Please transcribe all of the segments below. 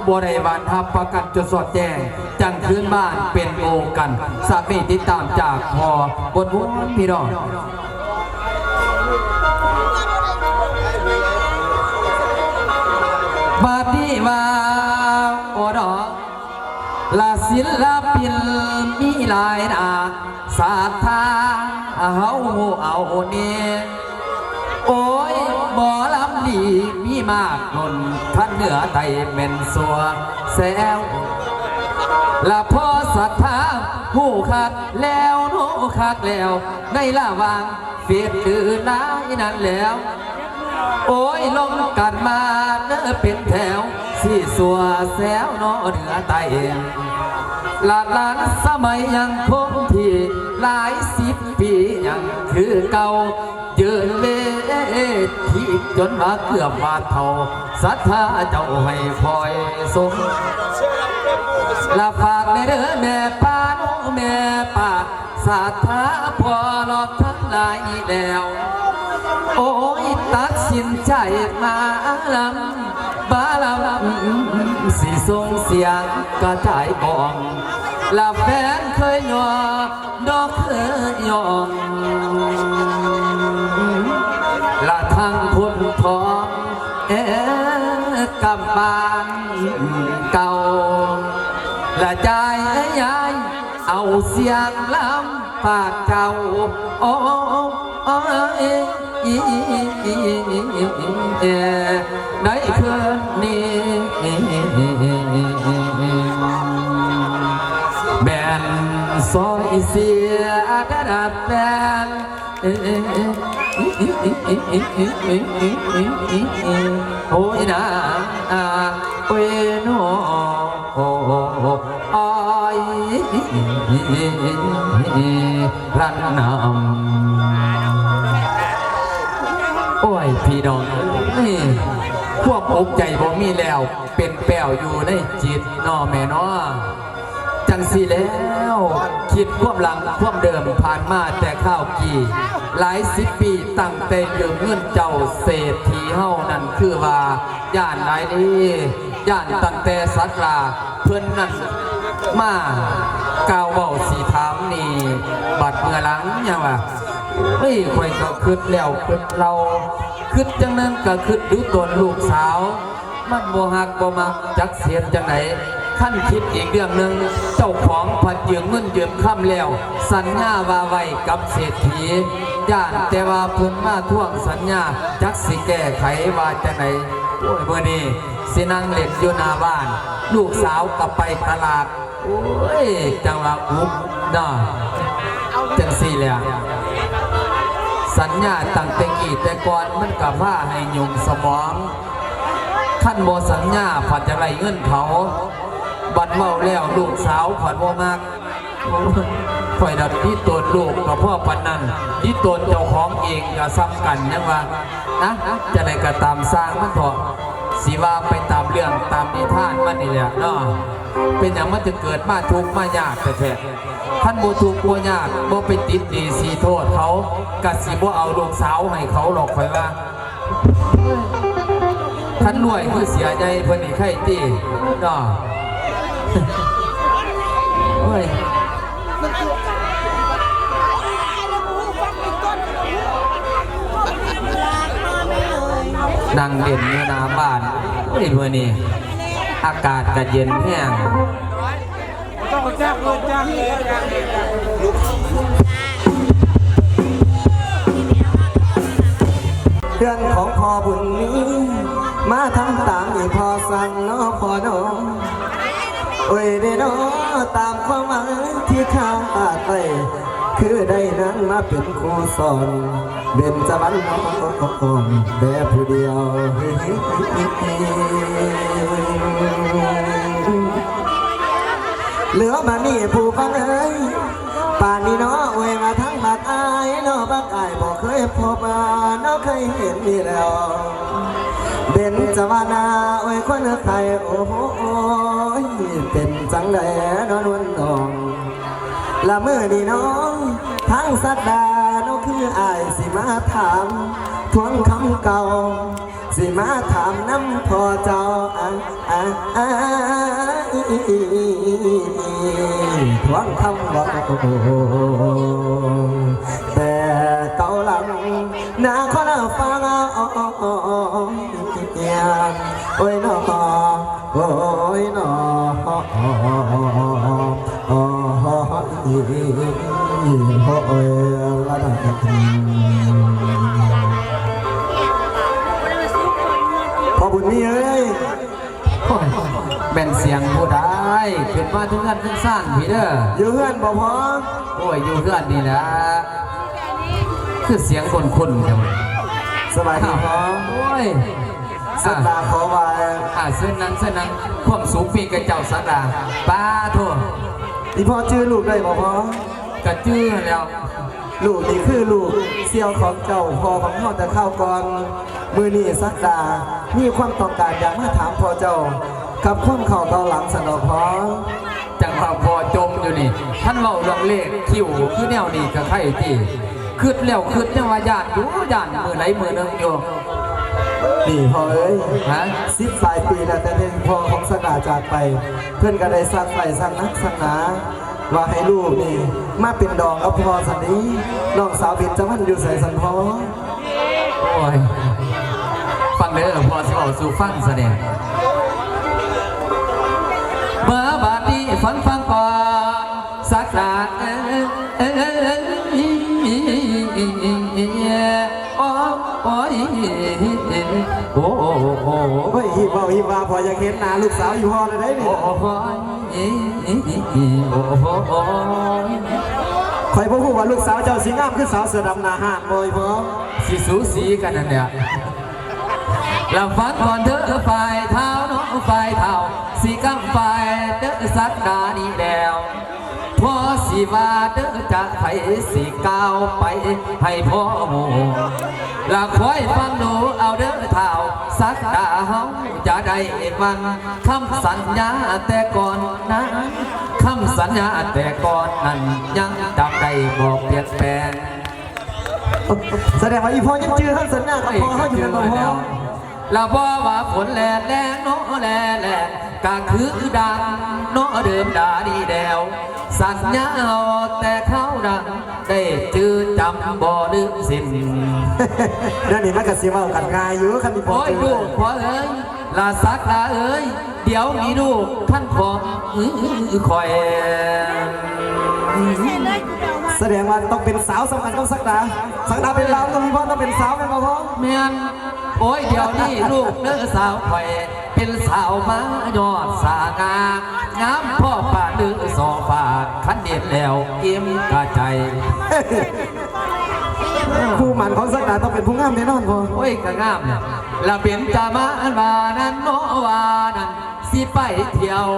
ບໍ່ໄດ້ຫວານຮັບປະກັນຈົນສອດແຈ້ງ ຈັ່ງຄືນບ້ານເປັນໝູ່ກັນ. ສາກນີ້ຕິດຕາມຈາກພໍ່ບົດວງພີ່ນ້ອງ. ບາດນີ້ວ່າ ໂອດອ ລະສິນລະປິນມີຫຼາຍໜ້າ ສາທາເຮົາເອົານີ້ ໂອ້ຍ ໝໍລຳດີມີມາກໜູນ ຄັນເໜືອໃຕ້ແມ່ນຊົ່ວແຊວ ລະພໍສາທາຮູ້ຄັກແລ້ວ ຮູ້ຄັກແລ້ວ ໃນລະຫວ່າງເຟດຫຼືລາຍນັ້ນແລ້ວ ໂອ້ຍ ລົງກັນມາເນີເປັນແຖວ ຊິຊົ່ວແຊວເນາະເໜືອໃຕ້ ລະລານສະໄໝຍັງຄົງທີ່ ຫຼາຍສິບປີຍັງຄືເກົ່າ ຢືນເວທີຈົນວ່າເກືອບວ່າເຖົ້າ ສັດທາເຈົ້າໃຫ້ຄອຍຊົງ ລະຝາກແດ່ເດີແມ່ປ້າເນາະແມ່ປ້າ ສາທາພໍ່ຫຼອກທັງຫຼາຍແລ້ວ ໂອ້ຍ ຕັດສິນໃຈມາລຳ ມາລຳ ຊິສົ່ງສຽງກະຈາຍກ້ອງ ລະແຟນເຄີຍຍໍດອກເຄີຍຍ້ອງ ລະທັງຄົນທ້ອງແອກຳບ້ານເກົ່າ ລະຈາຍຍາຍ ເອົາສຽງລຳຝາກເຈົ້າ ໂອ້ຍ ໃນຄືນນີ້ ແມ່ນຊອຍເສຍດາດແຟນ ໂອ້ຍນາ ໂອ້ຍນອ ໂອ້ຍ ລັນນຳ ໂອ້ຍ ພີ່ນ້ອງເອີຍ ຄວາມອົກໃຈບໍ່ມີແລ້ວ ເປັນແປ້ວຢູ່ໃນຈິດເນາະແມ່ເນາະ. ຈັ່ງຊີ້ແລ້ວ ຄິດຄວາມຫຼັງຄວາມເດີມຜ່ານມາແຕ່ຄາວກີ້ ຫຼາຍສິບປີ ຕັ້ງແຕ່ຢືມເງິນເຈົ້າເສດຖີເຮົານັ້ນ ຄືວ່າ ຢ້ານຫຼາຍເດ້ ຢ້ານຕັ້ງແຕ່ສັກລາເພິ່ນນັ້ນມາກ່າວເວົ້າຊິຖາມນີ້ ບັດເມື່ອຫຼັງຍັງວ່າ ເອີຍ ຂ້ອຍກໍຄິດແລ້ວຄິດເລົ່າ ຄິດຈັ່ງໜຶ່ງກໍຄິດດູຕົນລູກສາວ ມັນບໍ່ຮັກບໍ່ມັກ ຈັກຊິເຮັດຈັ່ງໃດ. ຄັນຄິດອີກເລື່ອງໜຶ່ງ ເຈົ້າຂອງພັດຢືມເງິນຢືມຄຳແລ້ວ ສັນຍາວ່າໄວ້ກັບເສດຖີ ຢ້ານແຕ່ວ່າເພິ່ນມາທວງສັນຍາ ຈັກຊິແກ້ໄຂວ່າຈັ່ງໃດ. ໂອ້ຍ ມື້ນີ້ຊິນັ່ງຫຼິ້ນຢູ່ໜ້າບ້ານ ລູກສາວກໍໄປຕະຫຼາດ ໂອ້ຍ ຈັ່ງວ່າອຸບເນາະ. ຈັ່ງຊີ້ແຫຼະ ສັນຍາຕັ້ງແຕ່ກີ້ແຕ່ກ່ອນ ມັນກໍພາໃຫ້ຫຍຸ້ງສະໝອງ. ຄັນບໍ່ສັນຍາ ພັດຈະໄດ້ເງິນເຂົາ ບັດເວົ້າແລ້ວລູກສາວພັດບໍ່ມັກ. ຂ້ອຍນັ້ນ ທີ່ຕົນລູກກໍພໍປານນັ້ນ ທີ່ຕົນເຈົ້າຂອງເອງກໍສ່ຳກັນ ຍັງວ່າ ນະ ຈັ່ງໃດກໍຕາມຊ່າງມັນເຖາະ ຊິວ່າໄປຕາມເລື່ອງຕາມນິທານມັນນີ້ແຫຼະເນາະ. ເປັນຫຍັງມັນຈະເກີດມາທຸກມາຍາກແທ້ໆ? ຄັນບໍ່ທຸກບໍ່ຍາກ ບໍ່ໄປຕິດໜີ້ສິນໂທດເຂົາ ກະຊິບໍ່ເອົາລູກສາວໃຫ້ເຂົາດອກ ຂ້ອຍວ່າ. ຄັນລວຍຄືເສຍໃຫຍ່ເພິ່ນນີ້ໄຄຕິເນາະ. ໂອ້ຍ ນັ່ງຫຼິ້ນຢູ່ໜ້າບ້ານ. ໂອ້ຍ ມື້ນີ້ອາກາດກະເຢັນແຮງ. ເຮືອນຂອງພໍ່ບຸນມີ ມາທຳຕາມທີ່ພໍ່ສັ່ງເນາະພໍ່ເນາະ. ໂອ້ຍເດເນາະ ຕາມຄວາມຫວັງທີ່ຄາດໄວ້ ຄືໄດ້ນາງມາເປັນຄູ່ສອນ ເບັນຈະວັນນ້ອງແຕ່ຜູ້ດຽວ. ເຫຼືອບາດນີ້ຜູ້ຟັງເອີຍ ປານນີ້ເນາະ ໂອ້ຍ ວ່າທັງບັກອ້າຍເນາະ ບັກອ້າຍບໍ່ເຄີຍພົບເນາະ ເຄີຍເຫັນນີ້ແລ້ວ ເບັນຈະວັນນາ ໂອ້ຍ ຄົນໄຂ້ ໂອ້ຍ ເປັນຈັ່ງໃດເນາະ ນວນນ້ອງ. ລະມື້ນີ້ເນາະ ທາງສັກດາເນາະ ຄືອ້າຍຊິມາຖາມທວງຄຳເກົ່າ ຊິມາຖາມນຳພໍ່ເຈົ້າ ອາ ອາ ອາ ທວງຄຳເວົ້າ ແຕ່ເກົ່າຫຼັງນະ ຂໍລະຟັງ ໂອ້ຍນໍ ໂອ້ຍນໍ ໂອ້ຍ ລະນະ ພໍ່ບຸນມີເອີຍ ໂອ້ຍ ແມ່ນສຽງຜູ້ໃດ? ຂຶ້ນມາເທິງເຮືອນເທິງຊານພີ້ເດີ. ຢູ່ເຮືອນບໍ່ພໍ່? ໂອ້ຍ ຢູ່ເຮືອນນີ້ແຫຼະ. ຄືສຽງຄຸ້ນໆ ຈັ່ງ ສະບາຍດີພໍ່. ໂອ້ຍ ສັກດາຂໍວ່າ ອາ ເຊີນນັ່ງ ເຊີນນັ່ງ. ຄວາມສຸກມີແກ່ເຈົ້າສັກດາ. ປາໂທ ອີ່ພໍ່ຈື່ລູກໄດ້ບໍ່ພໍ່? ກະຈື່ຫັ້ນແຫຼ້ວ. ລູກນີ້ຄືລູກສ່ຽວຂອງເຈົ້າພໍ່ຂອງເຮົາແຕ່ຄາວກ່ອນ. ມື້ນີ້ສັກດາມີຄວາມຕ້ອງການຢາກມາຖາມພໍ່ເຈົ້າ ກັບຄວາມເຂົ້າເກົ່າຫຼັງຊັ້ນດອກພໍ່. ຈັ່ງວ່າພໍ່ຈົ່ມຢູ່ນີ້ ຄັນເວົ້າເລື່ອງເລກຄິວຄືແນວນີ້ກະໄຄຕິ. ຄິດແລ້ວຄິດຍັງວ່າຢ້ານຢູ່ ຢ້ານມື້ໃດມື້ໜຶ່ງຢູ່. ນີ້ພໍ່ເອີຍ ຮະ? ສິບປາຍປີແລ້ວ ແຕ່ທີ່ພໍ່ຂອງສັກດາຈາກໄປ ເພິ່ນກະໄດ້ສັກໄວ້ສັກໜັກສັກໜາ ວ່າໃຫ້ລູກນີ້ມາເປັນດອງກັບພໍ່ຊັ້ນເດ. ນ້ອງສາວເບັນຈະວັນຢູ່ໃສຊັ້ນພໍ່? ໂອ້ຍ ຟັງເດີ ພໍ່ຊິເວົ້າສູ່ຟັງຊະແດ່. ມາບາດນີ້ຟັງ ຟັງກ່ອນ ສັກດາເອີຍ ໂອ້ຍ ໂອ້ຍ ໂອ້ຍ ໂອ້ຍ ຮີບເວົ້າຮີບວ່າ ພໍ່ຢາກເຫັນໜ້າລູກສາວອີ່ພໍ່ແລ້ວເດ້ນີ້. ໂອ້ຍ ໂອ້ຍ ຂ້ອຍບໍ່ຮູ້ວ່າລູກສາວເຈົ້າຊິງາມຄືສາວເສືອດຳໜ້າຮ້ານບໍ່ອີ່ພໍ່? ຊິສູສີກັນຫັ້ນແຫຼະ. ລະຟັງກ່ອນເດີຝ່າຍທ້າວເນາະ ຝ່າຍທ້າວ ຊິກຳຝ່າຍເດີສັກດານີ້ແລ້ວ. ພໍ່ຊິວ່າເດີຈະໃຜຊິກ່າວໄປໃຫ້ພໍ່ຮູ້ ລະຄອຍຟັງດູເອົາເດີທ້າວ ສັກດາເຮົາຈະໄດ້ຟັງຄຳສັນຍາແຕ່ກ່ອນນັ້ນ ຄຳສັນຍາແຕ່ກ່ອນນັ້ນຍັງຈຳໄດ້ບໍ່ປ່ຽນແປງ. ສະແດງວ່າອີ່ພໍ່ຍັງຈື່ຄຳສັນຍາກັບພໍ່ເຮົາຢູ່ແມ່ນບໍ່ພໍ່? ລະບໍ່ວ່າຝົນແລແລເນາະແລແລ ກະຄືດັ່ງເນາະເດີມດານີ້ແລ້ວ ສັນຍາເຮົາແຕ່ຄາວດັງ ໄດ້ຈື່ຈຳບໍ່ລືມສິ້ນ. ດຽວນີ້ມັນກະຊິເວົ້າກັນງ່າຍຢູ່ ຄັນມີພໍ່. ໂອ້ຍ ລູກພໍ່ເອີຍ ລະສັກດາເອີຍ ດຽວນີ້ລູກຄັນຂອງຂ້ອຍ ສະແດງວ່າຕ້ອງເປັນສາວສ່ຳກັນກັບສັກດາ. ສັກດາເປັນລາວ ຕ້ອງມີພໍ່ ຕ້ອງເປັນສາວແມ່ນບໍ່ພໍ່? ແມ່ນ. ໂອ້ຍ ດຽວນີ້ລູກເດີສາວຂ້ອຍ ເປັນສາວມາຍອດສາງ່າ ງາມພໍປານເດີສໍ້ຟ້າ ຄັນເຫັນແລ້ວອີ່ມກະໃຈ. ຄູ່ໝັ້ນຂອງສັກດາຕ້ອງເປັນຜູ້ງາມແນ່ນອນພໍ່. ໂອ້ຍ ກະງາມແຫຼະ ລະເບັນຈະມານວ່ານັ້ນເນາະ ວ່ານັ້ນ ຊິໄປທ່ຽວ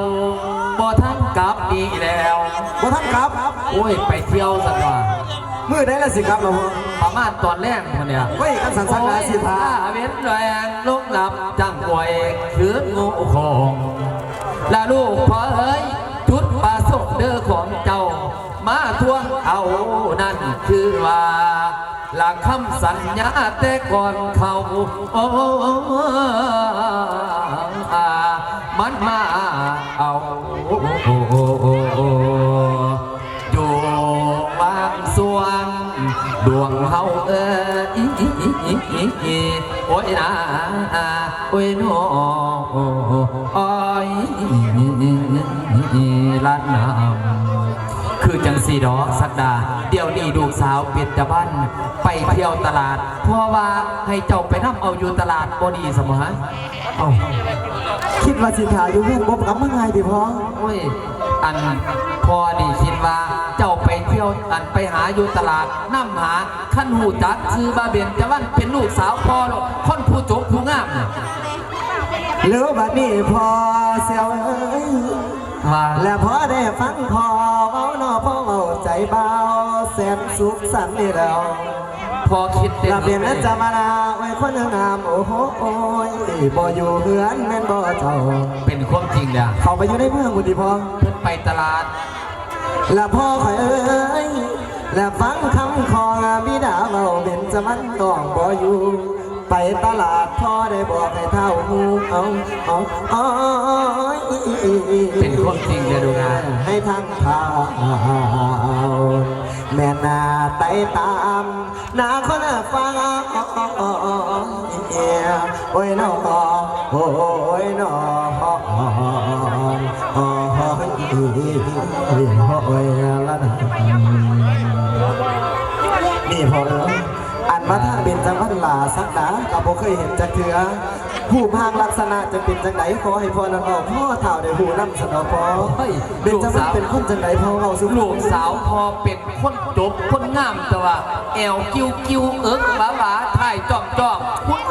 ບໍ່ທັນກັບນີ້ແລ້ວ. ບໍ່ທັນກັບ? ໂອ້ຍ ໄປທ່ຽວຊັ້ນວ່າ. ມື້ໃດລະຊິກັບລະພໍ່? ປະມານຕອນແລງພຸ້ນແຫຼະ. ໂອ້ຍ ຄັນຊັ້ນສັກດາຊິຖ້າ ເວັນແລງລົງຫຼັບຈັງອວຍຄືນງູຂອງ ລະລູກພໍ່ເອີຍ ຈຸດປະສົງເດີຂອງເຈົ້າ ມາທວງເອົານັ້ນຄືວ່າ ລະຄຳສັນຍາແຕ່ກ່ອນເຂົາ ມັນມາເອົາ ຢູ່ບາງສ່ວນດວງເຮົາເອີຍ ໂອ້ຍນາ ໂອ້ຍນອ ໂອ້ຍ ລະນາ. ຄືຈັ່ງຊີ້ດອກສັກດາ ດຽວນີ້ລູກສາວເບັນຈະວັນໄປທ່ຽວຕະຫຼາດ ພໍ່ວ່າໃຫ້ເຈົ້າໄປນຳເອົາຢູ່ຕະຫຼາດບໍ່ດີຊັ້ນບໍ່ຫະ? ເອົ້າ ຄິດວ່າຊິຖ້າຢູ່ເຮືອນບໍ່ກັບມາງ່າຍຕິພໍ່? ໂອ້ຍ ອັນພໍ່ນີ້ຄິດວ່າເຈົ້າໄປທ່ຽວ ອັນໄປຫາຢູ່ຕະຫຼາດນຳຫາ ຄັນຮູ້ຈັກຊື່ວ່າເບັນຈະວັນເປັນລູກສາວພໍ່ໂລດ ຄົນຜູ້ຈົບຜູ້ງາມ. ແລ້ວບັດນີ້ພໍ່ສ່ຽວເອີຍ ວ່າ ແລະພໍໄດ້ຟັງພໍ່ເວົ້າເນາະ ພໍ່ເວົ້າໃຈບ່າວແສນສຸກສັນນີ້ແລ້ວ ພໍ່ຄິດເຕັມ ລະເປັນອັນຈະມາລາ ໂອ້ຍ ຄົນງາມ ໂອ້ໂຫ ໂອ້ຍ ບໍ່ຢູ່ເຮືອນແມ່ນບໍ່ເຈົ້າ? ເປັນຄວາມຈິງແລ້ວ ເຂົ້າໄປຢູ່ໃນເມືອງພຸ້ນຕິພໍ່? ເພິ່ນໄປຕະຫຼາດ ລະພໍ່ຂ້ອຍເອີຍ ແລະຟັງຄຳຂອງບິດາເວົ້າ ເບັນຈະວັນນ້ອງບໍ່ຢູ່ ໄປຕະຫຼາດ ພໍ່ໄດ້ບອກໃຫ້ທ້າວຮູ້ ເອົາ ເອົາ ເອົາ ເປັນຄວາມຈິງເດີລູກນາ ໃຫ້ທາງທ້າວແມ່ນນາໄຕ່ຕາມນາຄົນຟັງ ໂອ້ຍນໍ ໂອ້ຍນໍ ໂອ້ຍລະນາ ນີ້ພໍ່ເອີຍ ອັນວ່າທາງເບັນຈະວັນຫຼ້າສັກດາກໍບໍ່ເຄີຍເຫັນຈັກເທື່ອ ຮູບຮ່າງລັກສະນະຈະເປັນຈັ່ງໃດ ຂໍໃຫ້ພໍ່ນັ້ນເວົ້າ ພໍ່ທ້າວໄດ້ຮູ້ນຳຊັ້ນດອກພໍ່. ໂອ້ຍ ເບັນຈະວັນເປັນຄົນຈັ່ງໃດ ພໍ່ເວົ້າສູ່ ລູກສາວພໍ່ເປັນຄົນຈົບຄົນງາມ ແຕ່ວ່າແອວກິ້ວໆ ເອິກຫຼາໆ ທ້າຍຈ້ອມໆ ພຸ້ນ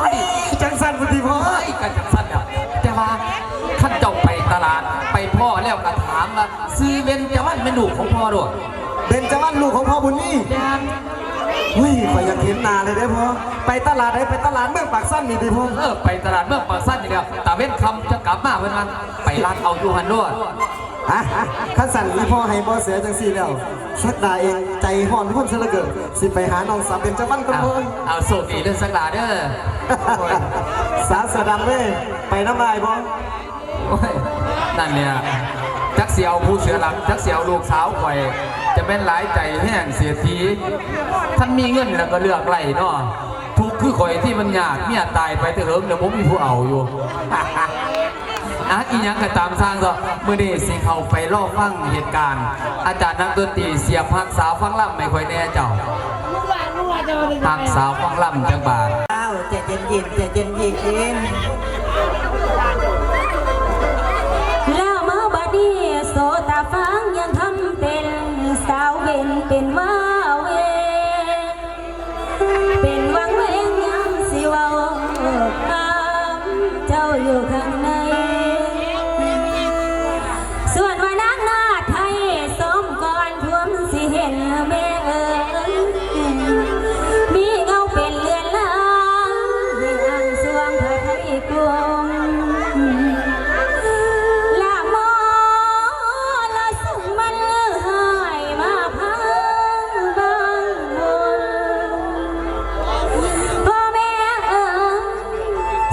ຈັ່ງຊັ້ນພຸ້ນຕິພໍ່. ໂອ້ຍ ກໍຈັ່ງຊັ້ນແຫຼະ ແຕ່ວ່າຄັນເຈົ້າໄປຕະຫຼາດ ໄປພໍ້ແລ້ວກໍຖາມວ່າ ຊື່ເບັນຈະວັນແມ່ນລູກຂອງພໍ່ໂລດ. ເບັນຈະວັນລູກຂອງພໍ່ບຸນມີ? ແມ່ນ. ອຸ້ຍ ຂ້ອຍຢາກເຫັນໜ້າເລີຍເດ້ພໍ່. ໄປຕະຫຼາດໃດ? ໄປຕະຫຼາດເມືອງປາກຊັນນີ້ຕິພໍ່? ເອີ ໄປຕະຫຼາດເມືອງປາກຊັນນີ້ແຫຼະ ຕາເວັນຄ່ຳຈະກັບມາ ເພິ່ນວ່າ ໄປລັກເອົາຢູ່ຫັ້ນໂລດ. ຮະ ຄັນຊັ້ນອີ່ພໍ່ໃຫ້ບໍ່ເສຍຈັ່ງຊີ້ແລ້ວ ສັກດາເອງໃຈຮ້ອນຮົນຊະເຫຼືອເກີນ ຊິໄປຫານ້ອງສາວເບັນຈະວັນກ່ອນ. ເອົາ ເອົາ ໂຊກດີເດີສັກດາເດີ. ໂອ້ຍ ສາວເສືອດຳເອີຍ ໄປນຳອ້າຍບໍ່? ໂອ້ຍ ນັ້ນແຫຼະ ຈັກຊິເອົາຜູ້ເສຍຫຼັກ ຈັກຊິເອົາລູກສາວຂ້ອຍ ຈະແມ່ນຫຼາຍໃຈແຮງເສດຖີ. ຄັນມີເງິນແລ້ວກໍເລືອກໄດ້ເນາະ ທຸກຄືຂ້ອຍທີ່ມັນຍາກ ເມຍຕາຍໄປແຕ່ເຫິງແລ້ວ ບໍ່ມີຜູ້ເອົາຢູ່. ອະ ອີ່ຫຍັງກໍຕາມຊ່າງເຖາະ ມື້ນີ້ຊິເຂົ້າໄປລໍຟັງເຫດການ ອາຈານນັກດົນຕີສຽບຮັກສາວຟັງລຳໃຫ້ຂ້ອຍແດ່ເຈົ້າ. ຮັກສາວຟັງລຳຈັກບາດ. ເຈົ້າ ໃຈເຢັນໆ ໃຈເຢັນໆ. ແລ້ວມາບັດນີ້ ໂສຕາຟັງ ຍັງທຳເປັນ ສາວເວັນເປັນວາເວ ເປັນວັງເວງ ຍາມຊິເວົ້າຖາມເຈົ້າຢູ່ຂ້າງໃນ. ສ່ວນວ່ານາງນາດໄທ ສົມກ່ອນ ທ່ວມຊິເຫັນແມ່ເອີຍ ມີເງົາເປັນເລືອນລາງ ໃຫ້ອ່ານສວງພະໄທກຸມ ລະມໍລະສຸມມັນເລືອຫາຍມາພັງບາງບຸນ. ພໍ່ແມ່ເອີຍ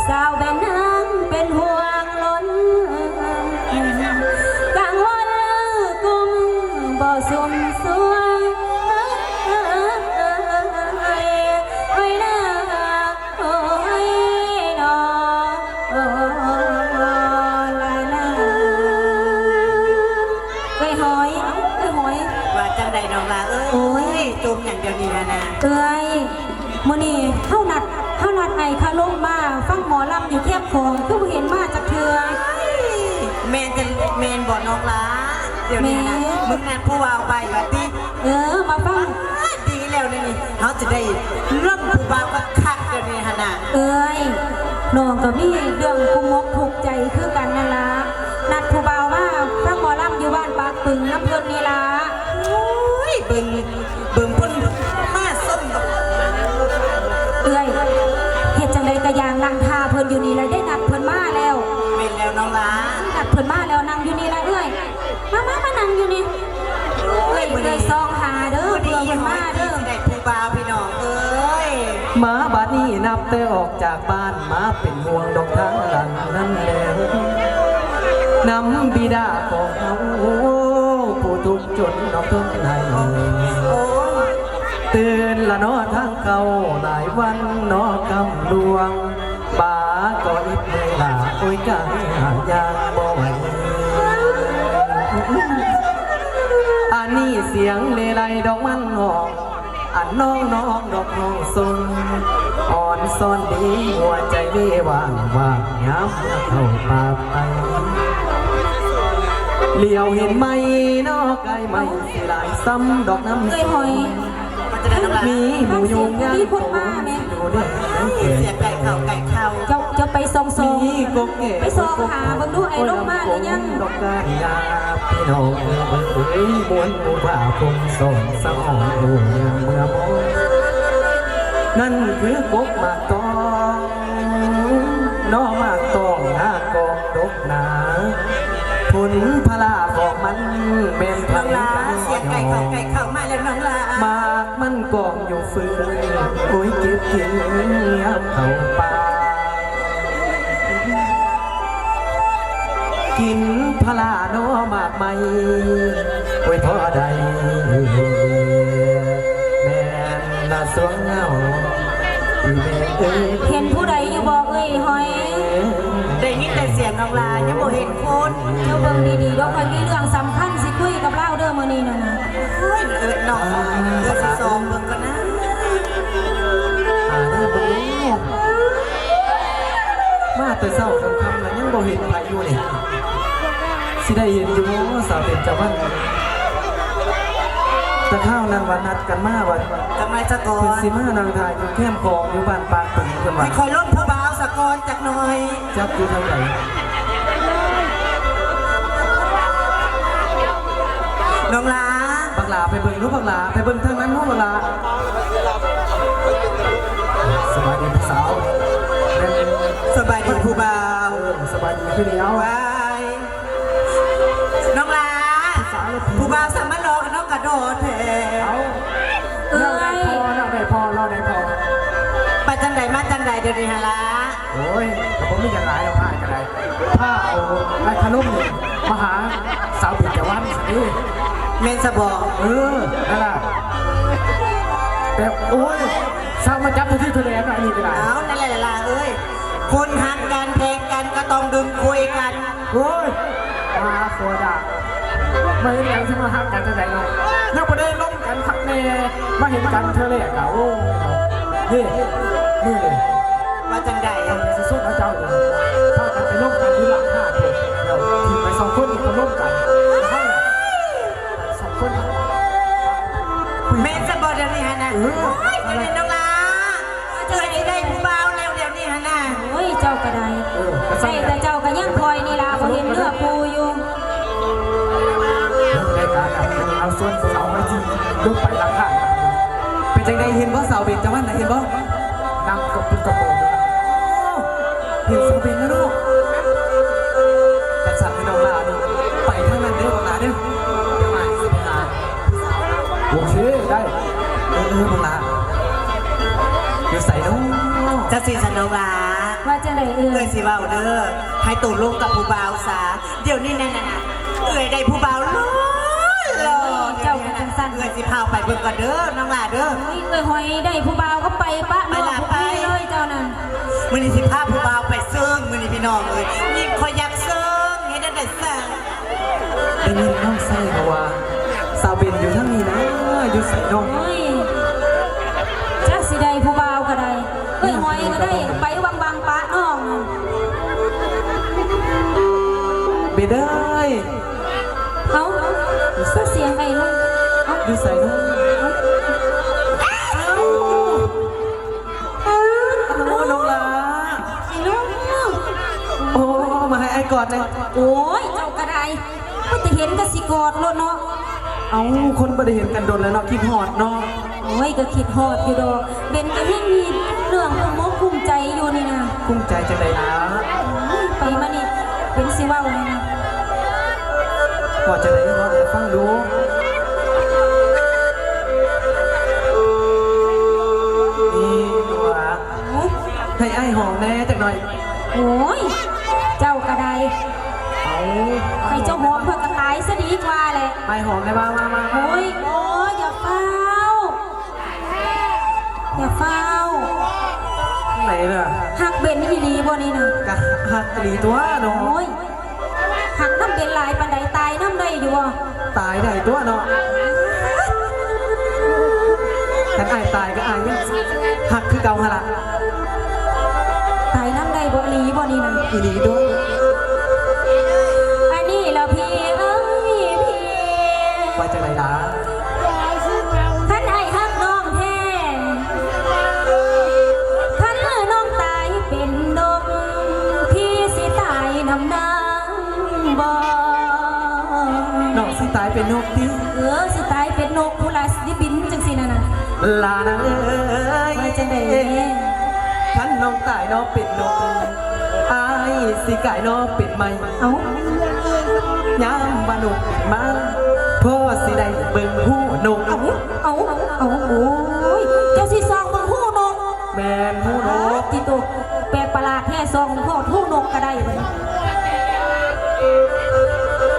ສາວແບນນາງເປັນຫ່ວງລົ້ນ ກັງວົນກຸມບໍ່ສຸມສວຍ ໂອ້ຍນາ ໂອ້ຍນໍ ໂອ້ລະນາ. ເອື້ອຍຫອຍ ເອື້ອຍຫອຍ ວ່າຈັ່ງໃດນ້ອງຫຼ້າເອີຍ? ໂອ້ຍ ຈົ່ມຫຍັງດຽວນີ້ຫັ້ນນະ? ເອື້ອຍ ມື້ນີ້ເຮົານັດ ເຮົານັດໄອ້ຄາລົມມາຟັງໝໍລຳຢູ່ແຄມຂອງ ຄືບໍ່ເຫັນມາຈັກເທື່ອ. ແມ່ນ ແມ່ນບໍ່ນ້ອງຫຼ້າ? ດຽວນີ້ນະ ແມ່ນ ມຶງນັດຜູ້ບ່າວໄປວ່າຕິ? ເອີ ມາຟັງ. ດີແລ້ວນີ້ ເຮົາຈະໄດ້ເລີ່ມຜູ້ບ່າວຄັກໆ ດຽວນີ້ຫັ້ນນະ. ເອື້ອຍ ນ້ອງກໍມີເລື່ອງກຸມົກທຸກໃຈຄືກັນນັ້ນລະ ນັດຜູ້ບ່າວມາຟັງໝໍລຳຢູ່ບ້ານປາກປຶງນຳເພິ່ນນີ້ລະ. ໂອ້ຍ ເບິ່ງ ເບິ່ງເພິ່ນມາຊົມ. ເອື້ອຍ ເຮັດຈັ່ງໃດກະຢ່າງນັ່ງຖ້າເພິ່ນຢູ່ນີ້ລະ ໄດ້ນັດເພິ່ນມາແລ້ວ. ແມ່ນແລ້ວນ້ອງຫຼ້າ ນັດເພິ່ນມາແລ້ວ ນັ່ງຢູ່ນີ້ລະເອື້ອຍ. ມາ ມາ ມານັ່ງຢູ່ນີ້. ໂອ້ຍ ເອື້ອຍ ມື້ນີ້ ເອື້ອຍຊອງຫາເດີ ເພື່ອເພິ່ນມາເດີ ຊິໄດ້ຜູ້ບ່າວພີ່ນ້ອງເອີຍ. ມາບາດນີ້ນັບແຕ່ອອກຈາກບ້ານມາ ເປັນຫ່ວງດອກທາງຫຼັງນັ້ນແລ້ວ ນຳບິດາຂອງເຮົາ ຜູ້ທຸກຈົນດອກທົນໃຫ້. ໂອ້ຍ ຕື່ນລະເນາະທາງເກົ່າ ຫຼາຍວັນເນາະຄ່ຳລ່ວງ ບາກໍອິດເມື່ອຍຫຼາ ໂອ້ຍ ກາຍຍ່າງບໍ່ໄຫວ. ອັນນີ້ສຽງເລໄລດອກມັນອອກ ອັນນ້ອງໆດອກຮ້ອງຊົມ ອ່ອນຊ້ອນດີ ຫົວໃຈເວຫວ່າງ ຫວ່າງຍາມເມື່ອເຂົ້າປ່າໄປ. ຫຼຽວເຫັນໄມ້ນອກ ໄກ່ໄມ້ຊິຫຼາຍ ຊ້ຳດອກນ້ຳ ເອື້ອຍຫອຍ ມີໝູຍຸງຍາງ ມີຄົນມາແມ່. ເຈົ້າ ເຈົ້າໄປສ່ອງໆ ໄປສ່ອງຫາເບິ່ງດູ ໄອ້ລົງມາຫຼືຍັງ? ພີ່ນ້ອງເອີຍ ມ່ວນໝູ່ພາຄົງ ສອນສະອອນ ໂອ ຍາມເມື່ອມອງ ນັ້ນຄືກົກໝາກຕອງ ໜໍ່ໝາກຕອງ ຫາກອງດົກໜາ ຜົນພະລາຂອງມັນແມ່ນ ນ້ອງຫຼ້າ ສຽງໄກ່ເຂົ້າ ໄກ່ເຂົ້າມາແລ້ວນ້ອງຫຼ້າ ໝາກມັນກອງຢູ່ ໂອ້ຍ ເກັບກິນຍາມເຂົ້າປ່າ ກິນພະລາໜໍ່ໝາກໄມ້ ໂອ້ຍ ພໍໄດ້ແມ່ນລະສວງເຫງົາ ອີແມ່ເອີຍ. ເຫັນຜູ້ໃດຢູ່ບໍ່ເອີຍຫອຍ? ໄດ້ຍິນແຕ່ສຽງນ້ອງລາ ຍັງບໍ່ເຫັນຄົນ. ເຈົ້າເບິ່ງດີໆເດີ ຂ້ອຍມີເລື່ອງສຳຄັນຊິຄຸຍກັບລາວເດີມື້ນີ້ນະ. ໂອ້ຍ ເອີ້ນນ້ອງ ເອີ້ນຊິຊອມເບິ່ງກ່ອນນະ. ຫາໄດ້ບໍ່? ມາແຕ່ເຊົ້າຄ່ຳໆ ແລ້ວຍັງບໍ່ເຫັນໃຜຢູ່ນີ້ ຊິໄດ້ເຫັນຢູ່ບໍ່ສາວເບັນຈະວັນ? ແຕ່ຄາວນັ້ນວ່ານັດກັນມາວ່າ ຈັກໜ້ອຍສະກ່ອນ ເພິ່ນຊິມານັ່ງຖ້າຢູ່ແຄມຂອງຢູ່ບ້ານປາກປຶງ ເພິ່ນວ່າ ໃຫ້ຂ້ອຍລົມຜູ້ບ່າວສະກ່ອນຈັກໜ້ອຍ. ຈັກຢູ່ທາງໃດ? ນ້ອງຫຼ້າ ບັກຫຼ້າໄປເບິ່ງດູ ບັກຫຼ້າໄປເບິ່ງທາງນັ້ນດູ ບັກຫຼ້າ. ສະບາຍດີຜູ້ສາວ. ສະບາຍດີຜູ້ບ່າວ. ເອີ ສະບາຍດີຄືດຽວ. ວ້າຍ ນ້ອງຫຼ້າ ຜູ້ບ່າວສາມາຫຼໍ່ກັບນ້ອງກະໂດດແທ້. ເອົ້າ ເອື້ອຍ ລາວໄດ້ພໍ ລາວໄດ້ພໍ ລາວໄດ້ພໍ. ໄປຈັ່ງໃດມາຈັ່ງໃດດຽວນີ້ຫັ້ນລະ? ໂອ້ຍ ກະບໍ່ມີຫຍັງຫຼາຍດອກ ອ້າຍກະໄດ້ ພາເອົາອ້າຍຂະໜົມນີ້ມາຫາສາວເບັນຈະວັນຊັ້ນເດ. ແມ່ນຊະບໍ? ເອີ ນັ້ນລະ ແບບ ໂອ້ຍ ສາວມາຈັບເທື່ອທີເທື່ອແດນເນາະ ອັນນີ້ກະໄດ້. ເອົ້າ ນັ້ນແຫຼະຫຼະເອີຍ ຄົນຮັກກັນແພງກັນກະຕ້ອງດຶງຄຸຍກັນ. ໂອ້ຍ ຫາໂຄດາ ມາເຮັດຫຍັງຊິມາຮັກກັນຈັ່ງໃດເນາະ ຍັງບໍ່ໄດ້ລົມກັນຄັກແນ່ ມາເຫັນກັນເທື່ອແລກກະ ໂອ້ ນີ້ ນີ້ ວ່າຈັ່ງໃດ? ຂ້ອຍຊິຊົງເອົາເຈົ້າເດີ ພາກັນໄປລົມກັນຢູ່ຫຼັງຮ້ານພຸ້ນ ດຽວຖິ້ມໄປສອງຄົນນີ້ກໍລົມກັນ ເຮົາສອງຄົນ. ແມ່ນຊະບໍດຽວນີ້ຫັ້ນນະ? ເອີ ໂອ້ຍ ເຈົ້າເປັນນ້ອງຫຼ້າ ເຈົ້າຊິໄດ້ຜູ້ບ່າວແລ້ວດຽວນີ້ຫັ້ນນະ. ໂອ້ຍ ເຈົ້າກະໄດ້ ເອີ ໃສ່ແຕ່ເຈົ້າກະຍັງຄອຍນີ້ລະ ບໍ່ເຫັນເຫຼືອຜູ້ຢູ່. ເອີ ໄດ້ການລະ ເອົາ ຊວນສາວມາຈີບລົງໄປຫຼັງຮ້ານ. ເປັນຈັ່ງໃດ ເຫັນບໍ່ສາວເບັນຈະວັນນະ ເຫັນບໍ່? ນັ່ງກະປຸດກະໂປງຢູ່. ເຫັນສາວເບັນແລ້ວເນາະ. ຈັ່ງຊັ້ນໃຫ້ນ້ອງຫຼ້ານີ້ໄປທາງນັ້ນເດີ ບັກຫຼ້າເດີ ດຽວອ້າຍຊິໄປຫາ. ໂອເຄ ໄດ້. ເອີ ເອີ ບັກຫຼ້າ ຢູ່ໃສເນາະ? ຈັ່ງຊີ້ຊັ້ນນ້ອງຫຼ້າ ວ່າຈັ່ງໃດເອື້ອຍ? ເອື້ອຍຊິເວົ້າເດີ ໃຫ້ໂຕລົມກັບຜູ້ບ່າວຊະ ດຽວນີ້ນັ້ນນະ ເອື້ອຍໄດ້ຜູ້ບ່າວຫຼໍ່ ເຈົ້າກະຈັ່ງຊັ້ນ ເອື້ອຍຊິພາໄປເບິ່ງກ່ອນເດີນ້ອງຫຼ້າເດີ. ໂອ້ຍ ເອື້ອຍຫອຍໄດ້ຜູ້ບ່າວກະໄປປະ ໄປລະ ນ້ອງ ໄປເລີຍເຈົ້ານັ້ນ. ມື້ນີ້ຊິພາຜູ້ບ່າວໄປເຊິ່ງ ມື້ນີ້ພີ່ນ້ອງເອີຍ ຍິງຂ້ອຍຢາກເຊິ່ງ ເຮັດແນວໃດຊະ? ໄດ້ຍິນນ້ອງໄຊເວົ້າວ່າ ສາວເບັນຢູ່ທາງນີ້ນະ ຢູ່ໃສເນາະ? ໂອ້ຍ ຈັກຊິໄດ້ຜູ້ບ່າວກະໄດ້ ເອື້ອຍຫອຍກະໄດ້ ໄປວັງໆປະນ້ອງ. ເບັນເອີຍ ເອົ້າ ສຽງໃດເນາະ? ເອົ້າ ຢູ່ໃສເນາະ? ເອົ້າ ເອົ້າ ເອົ້າ ນ້ອງຫຼ້າ ໄອ້ໜຸ່ມ ໂອ້ ມາໃຫ້ອ້າຍກອດແດ່. ໂອ້ຍ ເຈົ້າກະໄດ້ ພໍແຕ່ເຫັນກະຊິກອດໂລດເນາະ. ເອົ້າ ຄົນບໍ່ໄດ້ເຫັນກັນດົນແລ້ວເນາະ ຄິດຮອດເນາະ. ໂອ້ຍ ກະຄິດຮອດຢູ່ດອກ ເບັນກະຍັງມີເລື່ອງກຸ້ມອົກກຸ້ມໃຈຢູ່ນີ້ນະ. ກຸ້ມໃຈຈັ່ງໃດລະ? ໂອ້ຍ ໄປມານີ້ ເບັນຊິເວົ້າໃຫ້ນະ. ເວົ້າຈັ່ງໃດ? ເວົ້າໃຫ້ຟັງດູ. ນີ້ ນ້ອງຫຼ້າ ໃຫ້ອ້າຍຫອມແດ່ຈັກໜ້ອຍ. ໂອ້ຍ ເຈົ້າກະໄດ້ ເອົ້າ ໃຫ້ເຈົ້າຫອມຂ້ອຍກະຕາຍຊະດີກວ່າແຫຼະ. ອ້າຍຫອມແດ່ ມາ ມາ ມາ. ໂອ້ຍ ໂອ້ຍ ຢ່າຟ້າວ ຢ່າຟ້າວ. ຈັ່ງໃດລະ? ຮັກເບັນອີ່ຫຼີບໍ່ນີ້ນະ? ກະຮັກອີ່ຫຼີຕົວະນ້ອງ. ໂອ້ຍ ຮັກນຳເບັນຫຼາຍປານໃດ ຕາຍນຳໄດ້ຢູ່ບໍ່? ຕາຍໄດ້ຕົວະເນາະ. ຄັນອ້າຍຕາຍກະອ້າຍຍັງຮັກຄືເກົ່າຫັ້ນລະ. ຕາຍນຳໄດ້ບໍ່ ອີ່ຫຼີບໍ່ນີ້ນະ? ອີ່ຫຼີຕົວະ. ອັນນີ້ລະພີ່ເອີຍ ພີ່ ວ່າຈັ່ງໃດລະ? ຄັນອ້າຍຮັກນ້ອງແທ້ ຄັນນ້ອງຕາຍເປັນນົກ ພີ່ຊິຕາຍນຳນາງບໍ່? ນ້ອງຊິຕາຍເປັນນົກຕິ? ເອີ ຊິຕາຍເປັນນົກພຸ້ນລະ ຊິໄດ້ບິນຈັ່ງຊີ້ນະນະ. ຫຼ້ານາງເອີຍ ວ່າຈັ່ງໃດ? ຄັນນ້ອງຕາຍນ້ອງເປັນນົກ ອ້າຍຊິກາຍນ້ອງເປັນໄມ້. ເອົ້າ ຍາມວ່ານົກມາ ພໍ່ຊິໄດ້ເບິ່ງຫູນົກ. ເອົ້າ ເອົ້າ ເອົ້າ ໂອ້ຍ ເຈົ້າຊິສ່ອງເບິ່ງຫູນົກ. ແມ່ນຫູນົກ. ໂອ້ຍ ຕິໂຕ ແປກປະຫຼາດແທ້ ສ່ອງຮອດຫູນົກກໍໄດ້ບັດນີ້.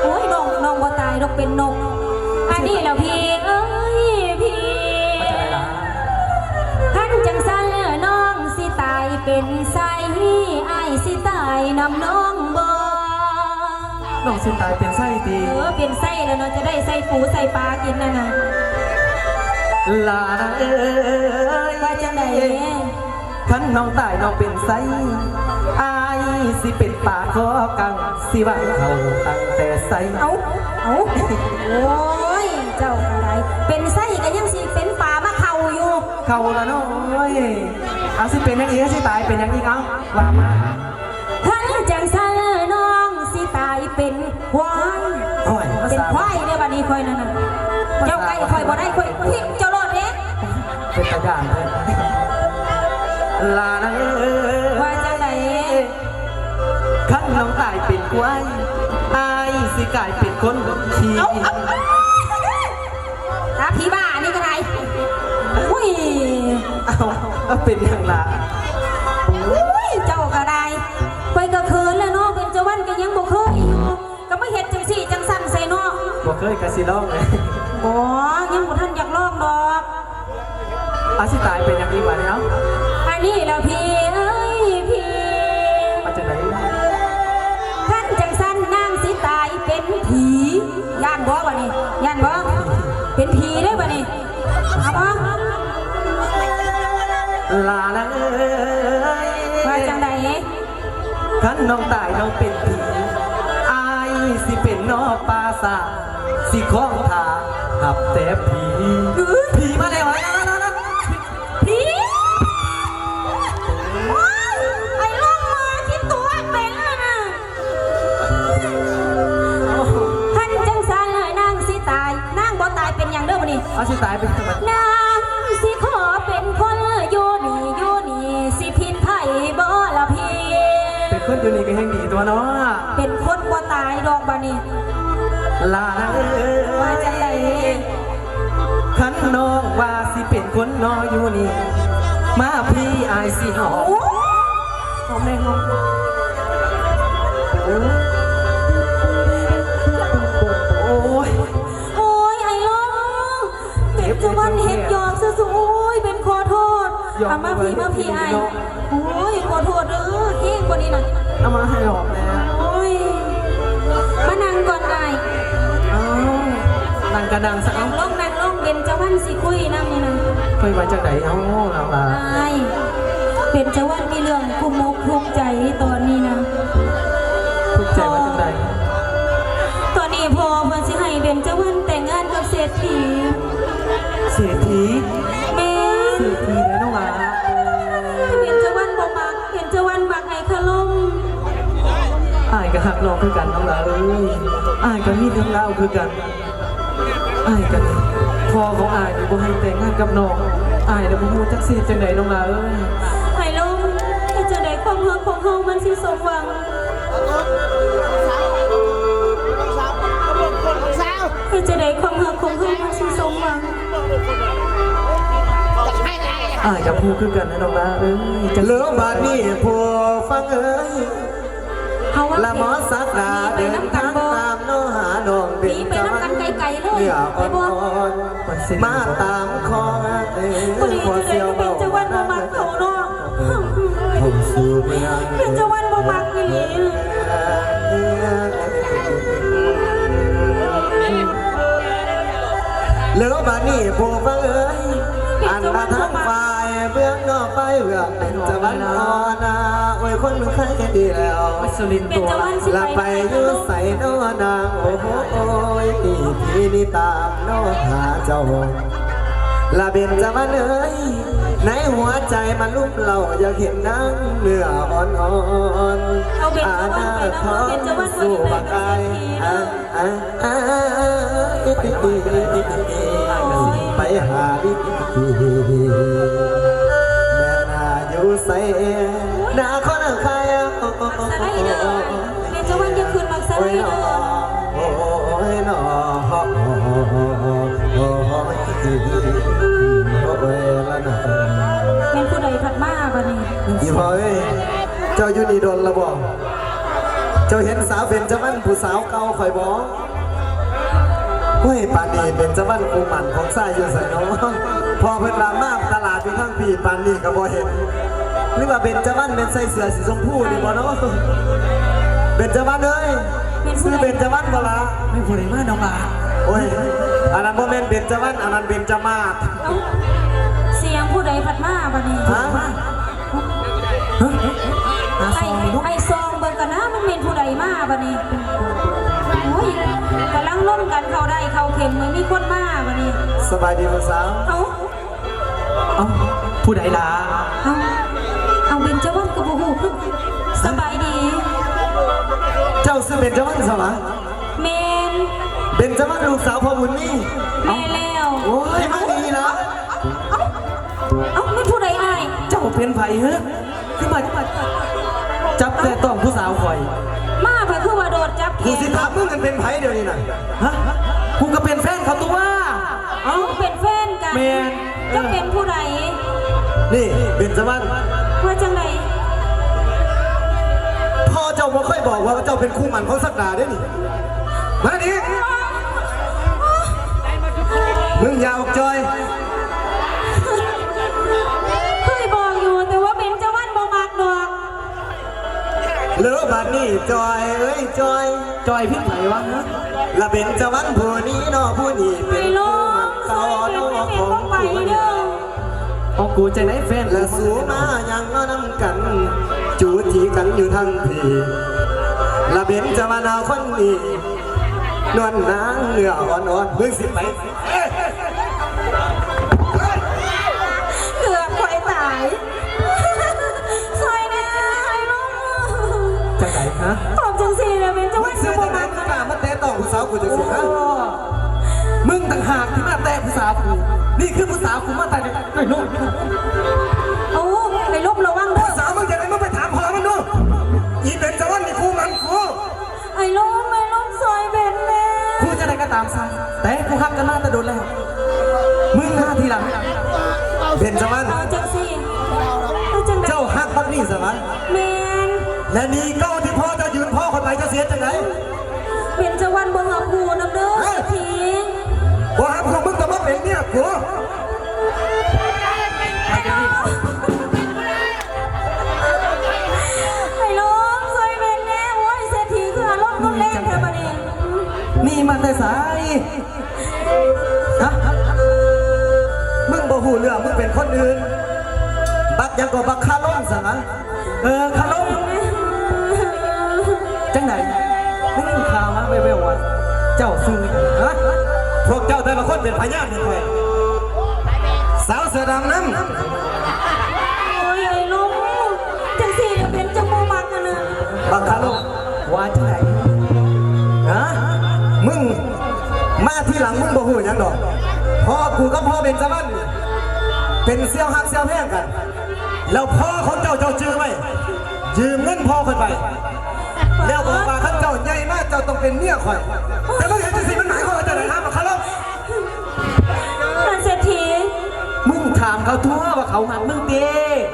ໂອ້ຍ ນ້ອງ ນ້ອງບໍ່ຕາຍດອກເປັນນົກ. ອັນນີ້ແຫຼະພີ່ເອີຍ ພີ່ ຄັນຈັ່ງຊັ້ນນ້ອງຊິຕາຍເປັນໄຊ ອ້າຍຊິຕາຍນຳນ້ອງບໍ່? ນ້ອງຊິຕາຍເປັນໄຊຕິ? ເອີ ເປັນໄຊແລ້ວເນາະ ຈະໄດ້ໃສ່ປູໃສ່ປາກິນນັ້ນນະ. ຫຼ້ານາງເອີຍ ວ່າຈັ່ງໃດ? ຄັນນ້ອງຕາຍນ້ອງເປັນໄຊ ອ້າຍຊິເປັນປາຄໍກັງ ຊິຫວ່າງເຂົ້າຕັ້ງແຕ່ໄຊ. ເອົ້າ ເອົ້າ ໂອ້ຍ ເຈົ້າກໍໄດ້ ເປັນໄຊກໍຍັງຊິເປັນປາມາເຂົ້າຢູ່. ເຂົ້າລະນ້ອຍ ເອົາ ຊິເປັນຫຍັງອີກ? ຊິຕາຍເປັນຫຍັງອີກ? ເອົາ ວ່າມາ. ຄັນຈັ່ງຊັ້ນນ້ອງຊິຕາຍເປັນຄວາຍ. ໂອ້ຍ ເປັນຄວາຍເດ້ບັດນີ້ຂ້ອຍນັ້ນນະ. ເຈົ້າໃກ້ຂ້ອຍບໍ່ໄດ້ ຂ້ອຍພິດເຈົ້າໂລດເດ້. ເປັນຕາຢ້ານແທ້. ຫຼ້ານາງເອີຍ ວ່າຈັ່ງໃດ? ຄັນນ້ອງຕາຍເປັນຄວາຍ ອ້າຍຊິກາຍເປັນຄົນຂີ່. ເອົ້າ ຕາຜີບ້ານີ້ກໍໄດ້. ອຸ້ຍ ເອົ້າ ເປັນຫຍັງລະ? ອຸ້ຍ ເຈົ້າກໍໄດ້. ຂ້ອຍກໍເຂີນແຫຼະເນາະ ເປັນເຈົ້າວັນກໍຍັງບໍ່ເຄີຍຢູ່ ກໍມາເຮັດຈັ່ງຊີ້ຈັ່ງຊັ້ນໃສ່ເນາະ. ບໍ່ເຄີຍກໍຊິລອງແຫຼະ. ບໍ່ ຍັງບໍ່ທັນຢາກລອງດອກ. ອາ ຊິຕາຍເປັນຫຍັງອີກບາດນີ້ເນາະ? ອັນນີ້ລະພີ່ເອີຍ ພີ່ ວ່າຈັ່ງໃດ? ຄັນຈັ່ງຊັ້ນນາງຊິຕາຍເປັນຜີ. ຢ້ານບໍ່ບາດນີ້? ຢ້ານບໍ່? ເປັນຜີເດ້ບາດນີ້. ເອົາບໍ່? ຫຼ້ານາງເອີຍ ວ່າຈັ່ງໃດ? ຄັນນ້ອງຕາຍນ້ອງເປັນຜີ ອ້າຍຊິເປັນໜໍ່ປ່າຊ້າ ຊິຄອງຖ້າຮັບແຕ່ຜີ. ຜີມາແລ້ວ ຜີ! ໂອ້ຍ ໄອ້ລົງມາຄິດຕົວເປັນລະນະ. ຄັນຈັ່ງຊັ້ນນາງຊິຕາຍ ນາງບໍ່ຕາຍເປັນຫຍັງເດີບາດນີ້? ເອົາ ຊິຕາຍເປັນຫຍັງ? ນາງຊິຂໍເປັນຄົນຢູ່ນີ້ ຢູ່ນີ້ຊິຜິດໃຜບໍ່ລະພີ່? ເປັນຄົນຢູ່ນີ້ກໍແຮ່ງດີຕົວະເນາະ. ເປັນຄົນບໍ່ຕາຍດອກບາດນີ້. ຫຼ້ານາງເອີຍ ວ່າຈັ່ງໃດ? ຄັນນ້ອງວ່າຊິເປັນຄົນໜໍ່ຢູ່ນີ້ ມາພີ່ ອ້າຍຊິຫອມ. ໂອ້ ຫອມແນ່ ຫອມ. ໂອ້ຍ ໂອ້ຍ ໄອ້ລົງ ເປັນເຈົ້າວັນເຮັດຫຍອກຊື່ໆ. ໂອ້ຍ ເປັນຂໍໂທດ. ເອົາມາພີ່ ມາພີ່ອ້າຍ. ໂອ້ຍ ຂໍໂທດເດີ ແຮງກວ່ານີ້ນະ. ເອົາມາໃຫ້ອອກແດ່. ໂອ້ຍ ມານັ່ງກ່ອນອ້າຍ. ເອົ້າ ນັ່ງກະນັ່ງຊະ. ເອົາ ນັ່ງລົງ ນັ່ງລົງ ເປັນເຈົ້າວັນຊິຄຸຍນຳນີ້ນະ. ຄຸຍວ່າຈັ່ງໃດ? ເອົາ ລາວວ່າ ອ້າຍ ເປັນເຈົ້າວັນມີເລື່ອງທຸກອົກທຸກໃຈຕອນນີ້ນະ. ທຸກໃຈວ່າຈັ່ງໃດ? ຕອນນີ້ພໍ່ເພິ່ນຊິໃຫ້ເປັນເຈົ້າວັນແຕ່ງງານກັບເສດຖີ. ເສດຖີ? ແມ່ນ. ເສດຖີເດ້ນ້ອງຫຼ້າ. ເປັນເຈົ້າວັນບໍ່ມັກ ເປັນເຈົ້າວັນມັກໄອ້ຄະລົມ. ອ້າຍກໍຮັກນ້ອງຄືກັນນ້ອງຫຼ້າເອີຍ ອ້າຍກໍມີເລື່ອງລາວຄືກັນ. ອ້າຍກໍ ພໍ່ຂອງອ້າຍນີ້ບໍ່ໃຫ້ແຕ່ງງານກັບນ້ອງ ອ້າຍລະບໍ່ຮູ້ຈັກຊິເຮັດຈັ່ງໃດນ້ອງຫຼ້າເອີຍ. ໄອ້ລົງ ເຮັດຈັ່ງໃດຄວາມຮັກຂອງເຮົາມັນຊິສົມຫວັງ? ເຮັດຈັ່ງໃດຄວາມຮັກຂອງເຮົາມັນຊິສົມຫວັງ? ອ້າຍກໍບໍ່ຮູ້ຄືກັນນະນ້ອງຫຼ້າເອີຍ. ແລ້ວບາດນີ້ຜູ້ຟັງເອີຍ ເຮົາວ່າ ລະໝໍສັກດາເດີນທາງຕາມເນາະຫານ້ອງເບັນຈະວັນ ເນື້ອອ່ອນໆ ມາຕາມຂໍເອີຍ ພໍ່ສ່ຽວເວົ້ານຳ ເປັນເຈົ້າວັນບໍ່ມັກເຂົາເນາະ ເຂົ້າສູ່ເມືອງ ເປັນເຈົ້າວັນບໍ່ມັກອີ່ຫຼີ. ແລ້ວບາດນີ້ຜູ້ຟັງເອີຍ ອັນນາທາງຝ່າຍເບື້ອງນອກໄຟເບື້ອງ ເປັນຈະວັນອ່ອນນາ ໂອ້ຍ ຄົນໄຄດີແລ້ວ ລະໄປຢູ່ໃສນໍນາງ ໂອ້ຍ ທີ່ນີ້ຕາມນໍຫາເຈົ້າ ລະເບັນຈະວັນເອີຍ ໃນຫົວໃຈມາລຸມເລົ່າ ຢາກເຫັນນາງເນື້ອອ່ອນໆ ອານາທອງສູ່ບັກອາຍ ອາ ອາ ໄປຫາວິທີ ແມ່ນນາຢູ່ໃສ ນາຄອນຄາຍ ເປັນເຈົ້າວັນຢ່າຂຶ້ນມັກສະໄລເດີ ໂອ້ຍ ໂອ້ຍ ໂອ້ຍ ໂອ້ຍ ລະນາ. ອີພໍ່ເອີຍ ເຈົ້າຢູ່ນີ້ດົນລະບໍ່? ເຈົ້າເຫັນສາວເບັນຈະວັນຜູ້ສາວເກົ່າຂ້ອຍບໍ່? ໂອ້ຍ ປານນີ້ເບັນຈະວັນຄູ່ໝັ້ນຂອງຊາຍຢູ່ໃສນໍ? ພໍ່ເພິ່ນວ່າມາຕະຫຼາດຢູ່ທາງພີ້ ປານນີ້ກໍບໍ່ເຫັນ. ຫຼືວ່າເບັນຈະວັນແມ່ນໃສ່ເສື້ອສີຊົມພູນີ້ບໍ່ນໍ? ເບັນຈະວັນເອີຍ ຊື່ເບັນຈະວັນບໍ່ລະ? ມີຜູ້ໃດມານ້ອງຫຼ້າ? ໂອ້ຍ ອັນນັ້ນບໍ່ແມ່ນເບັນຈະວັນ ອັນນັ້ນເບັນຈະມາດ. ເອົ້າ ສຽງຜູ້ໃດພັດມາບາດນີ້? ຮະ? ໄອ້ ໄອ້ຊອງເບິ່ງກັນນະ ມັນແມ່ນຜູ້ໃດມາບາດນີ້? ໂອ້ຍ ກຳລັງລົມກັນເຂົ້າໄດ້ເຂົ້າເຂັມ ມັນມີຄົນມາບາດນີ້. ສະບາຍດີຜູ້ສາວ. ເອົ້າ ເອົ້າ ຜູ້ໃດລະ? ເອົ້າ ເອົາ ເບັນຈະວັນກໍບໍ່ຮູ້ຄື. ສະບາຍດີ. ເຈົ້າຊື່ເບັນຈະວັນຊັ້ນຫວາ? ແມ່ນ. ເບັນຈະວັນລູກສາວພໍ່ບຸນມີ? ແມ່ນແລ້ວ. ໂອ້ຍ ມາດີລະ. ເອົ້າ ເອົ້າ ເອົ້າ ແມ່ນຜູ້ໃດອ້າຍ? ເຈົ້າເປັນໃຜເຮີ? ຄືມາຈັບແຕະຕ້ອງຜູ້ສາວຂ້ອຍ? ມາ ໃຜຄືວ່າໂດດຈັບແຂນ? ກູຊິຖາມມຶງ ມັນເປັນໃຜດຽວນີ້ນະ? ຮະ? ກູກໍເປັນແຟນເຂົາຕົວະ. ເອົ້າ ເປັນແຟນກັນ? ແມ່ນ. ເຈົ້າເປັນຜູ້ໃດ? ນີ້ ເບັນຈະວັນ. ວ່າຈັ່ງໃດ? ພໍ່ເຈົ້າບໍ່ເຄີຍບອກວ່າເຈົ້າເປັນຄູ່ໝັ້ນຂອງສັກດາເດ້ນີ້. ມານີ້ ມຶງຢ່າອອກຈ່ອຍ. ເຄີຍບອກຢູ່ ແຕ່ວ່າເບັນຈະວັນບໍ່ມັກດອກ. ແລ້ວບາດນີ້ຈ່ອຍເອີຍຈ່ອຍ. ຈ່ອຍຜິດໃຜວະ? ລະເບັນຈະວັນຜູ້ນີ້ເນາະ ຜູ້ນີ້ເປັນຜູ້ມັກເກົ່າເນາະຂອງຜູ້ນີ້. ຂອງກູຈັ່ງໃດແຟນ? ລະສູມາຫຍັງມານຳກັນ ຈູຈີກັນຢູ່ທາງພີ້. ລະເບັນຈະວັນເອົາຄົນນີ້ ນວນນາງເນື້ອອ່ອນໆ ມຶງຊິໄປ ເກືອບຂ້ອຍຕາຍ. ຊ່ອຍແດ່ ອ້າຍລຸງ. ຈັ່ງໃດຮະ? ຕອບຈັ່ງຊີ້ລະເປັນຈັ່ງ ມຶງຊື່ຈັ່ງໃດ ມຶງກ້າມາແຕະຕ້ອງຜູ້ສາວກູຈັ່ງຊີ້ຮະ? ໂອ້ ມຶງຕ່າງຫາກທີ່ມາແຕະຜູ້ສາວກູ. ນີ້ຄືຜູ້ສາວກູ ມາແຕະ ອ້າຍລຸງ. ໂອ້ ອ້າຍລຸງລະວັງເດີ. ຜູ້ສາວມຶງຈັ່ງໃດ ມຶງໄປຖາມພໍ່ມັນດູ. ອີເປັນສະຫວັນນີ້ ກູມັນກູ. ອ້າຍລຸງ ອ້າຍລຸງຊ່ອຍເບັນແດ່. ກູຈັ່ງໃດກໍຕາມຊ່າງ ແຕ່ກູຮັກກັນມາແຕ່ດົນແລ້ວ ມຶງມາທີຫຼັງ. ເບັນຈະວັນ ເອົາຈັ່ງຊີ້ ເອົາຈັ່ງໃດ? ເຈົ້າຮັກບັກນີ້ຊະຫວາ? ແມ່ນ. ແລະໜີ້ເກົ່າທີ່ພໍ່ເຈົ້າຢືມພໍ່ຂ້ອຍໄປ ເຈົ້າຊິເຮັດຈັ່ງໃດ? ເບັນຈະວັນບໍ່ຮັບຮູ້ນຳເດີ ເສດຖີ. ບໍ່ຮັບຮູ້ ມຶງຕ້ອງມາເປັນເມຍກູ. ອ້າຍລຸງ ຊ່ວຍເບັນແດ່. ໂອ້ຍ ເສດຖີຄືອາລົມຮຸນແຮງແທ້ບາດນີ້. ນີ້ມາແຕ່ໃສ? ຮະ? ມຶງບໍ່ຮູ້ເລື່ອງ ມຶງເປັນຄົນອື່ນ. ບັກຫຍັງກໍບັກຄາລົມຊັ້ນນະ? ເອີ ຄາລົມ. ຈັ່ງໃດ? ໄດ້ຍິນຂ່າວມາແວ່ວໆວ່າເຈົ້າຊື່ຫຍັງ? ຮະ? ພວກເຈົ້າແຕ່ລະຄົນເປັນພະຍານໃຫ້ຂ້ອຍ. ສາວເສື້ອດຳນຳ. ໂອ້ຍ ອ້າຍລຸງ ຈັ່ງຊີ້ລະເປັນຈັ່ງບໍ່ມັກຫັ້ນນະ. ບັກຄາລົມ ວ່າຈັ່ງໃດ? ຮະ? ມຶງມາທີຫຼັງ ມຶງບໍ່ຮູ້ຫຍັງດອກ. ພໍ່ກູກັບພໍ່ເບັນຈະວັນ ເປັນສ່ຽວຮັກສ່ຽວແພງກັນ. ແລ້ວພໍ່ຂອງເຈົ້າ ເຈົ້າຈື່ໄວ້ ຢືມເງິນພໍ່ຂ້ອຍໄປ ແລ້ວບອກວ່າ ຄັນເຈົ້າໃຫຍ່ມາ ເຈົ້າຕ້ອງເປັນເມຍຂ້ອຍ. ແຕ່ມຶງເຮັດຈັ່ງຊີ້ ມັນໝາຍຄວາມວ່າຈັ່ງໃດ? ຮະ ບັກຄາລົມ. ທ່ານເສດຖີ ມຶງຖາມເຂົາຕົວະວ່າເຂົາຮັກມຶງຕິ?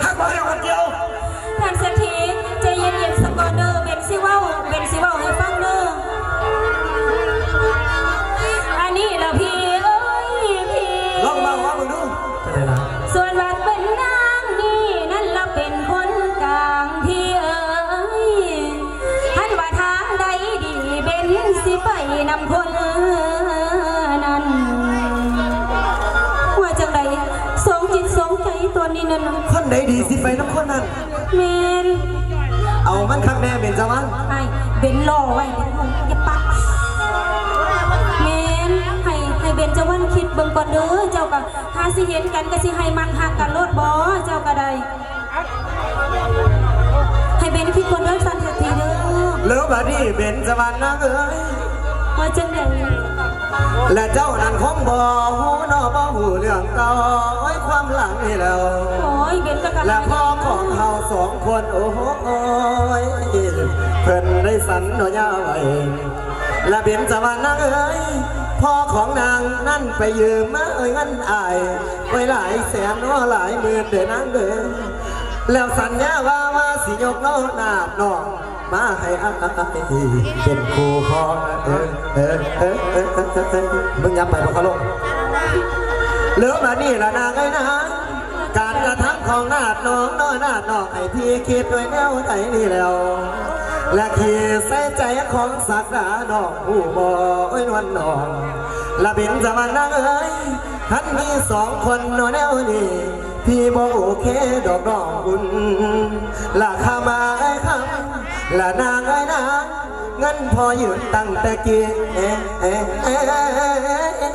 ຮັກບໍ່ໃຫ້ເອົາຄົນດຽວ. ທ່ານເສດຖີ ໃຈເຢັນໆ ສາກ່ອນເດີ ເບັນຊິເວົ້າ ເບັນຊິເວົ້າໃຫ້ຟັງເດີ. ອັນນີ້ລະພີ່ເອີຍ ພີ່ ລອງເວົ້າມາເບິ່ງດູ. ຈັ່ງໃດລະ? ສ່ວນວ່າເປັນນາງນີ້ນັ້ນລະເປັນຄົນກາງ ພີ່ເອີຍ. ຄັນວ່າທາງໃດດີ ເບັນຊິໄປນຳຄົນນັ້ນ. ວ່າຈັ່ງໃດ? ສອງຈິດສອງໃຈຕອນນີ້ນັ້ນນະ. ຄົນໃດດີຊິໄປນຳຄົນນັ້ນ. ແມ່ນ. ເອົາມັນຄັກແນ່ເບັນຈະວັນ. ອ້າຍ ເບັນລໍໄວ້ ເບັນ ຢ່າປາກ. ແມ່ນ. ໃຫ້ ໃຫ້ເບັນຈະວັນຄິດເບິ່ງກ່ອນເດີ. ເຈົ້າກະ ຖ້າຊິເຫັນກັນກະຊິໃຫ້ມັກຮັກກັນໂລດບໍ ເຈົ້າກະໄດ້. ໃຫ້ເບັນຄິດກ່ອນເດີ ສັນເສດຖີເດີ. ແລ້ວບາດນີ້ເບັນຈະວັນນາງເອີຍ ວ່າຈັ່ງໃດ? ແລະເຈົ້ານັ້ນຄົງບໍ່ຮູ້ເນາະ ບໍ່ຮູ້ເລື່ອງເກົ່າ ໂອ້ຍ ຄວາມຫຼັງນີ້ແລ້ວ. ໂອ້ຍ ເບັນກະກະ ແລະພໍ່ຂອງເຮົາສອງຄົນ ໂອ້ຍ ເພິ່ນໄດ້ສັນຍາໄວ້. ລະເບັນຈະວັນນາງເອີຍ ພໍ່ຂອງນາງນັ້ນໄປຢືມມາເງິນອ້າຍໄວ້ຫຼາຍແສນເນາະ ຫຼາຍໝື່ນເດີນາງເດີ. แล้วสัญญาว่า ว่าสิยกน้องนาดน้องมาให้อ้ายเป็นคู่ครอง เออ เออ เออ เออ เออ เออ เออ มึงอย่าไปบ่เคารพ แล้วบัดนี้ล่ะนางเอ้ยนาง การกระทำของนาดน้องน้อยนาดน้องให้พี่คิดด้วยแนวใดนี่แล้ว และขีดใส่ใจของศักดาน้องผู้บ่ โอ้ย นวลน้อง ละเบญจวรรณนางเอ้ย คันมีสองคนเนาะแนวนี้ พี่บ่โอเคดอกน้องอุ่น ละคำอ้ายคำ ละนางเอ้ยนาง เงินพอยืมตั้งแต่กี้ เอ๊ะ เอ๊ะ เอ๊ะ เอ๊ะ เอ๊ะ เอ๊ะ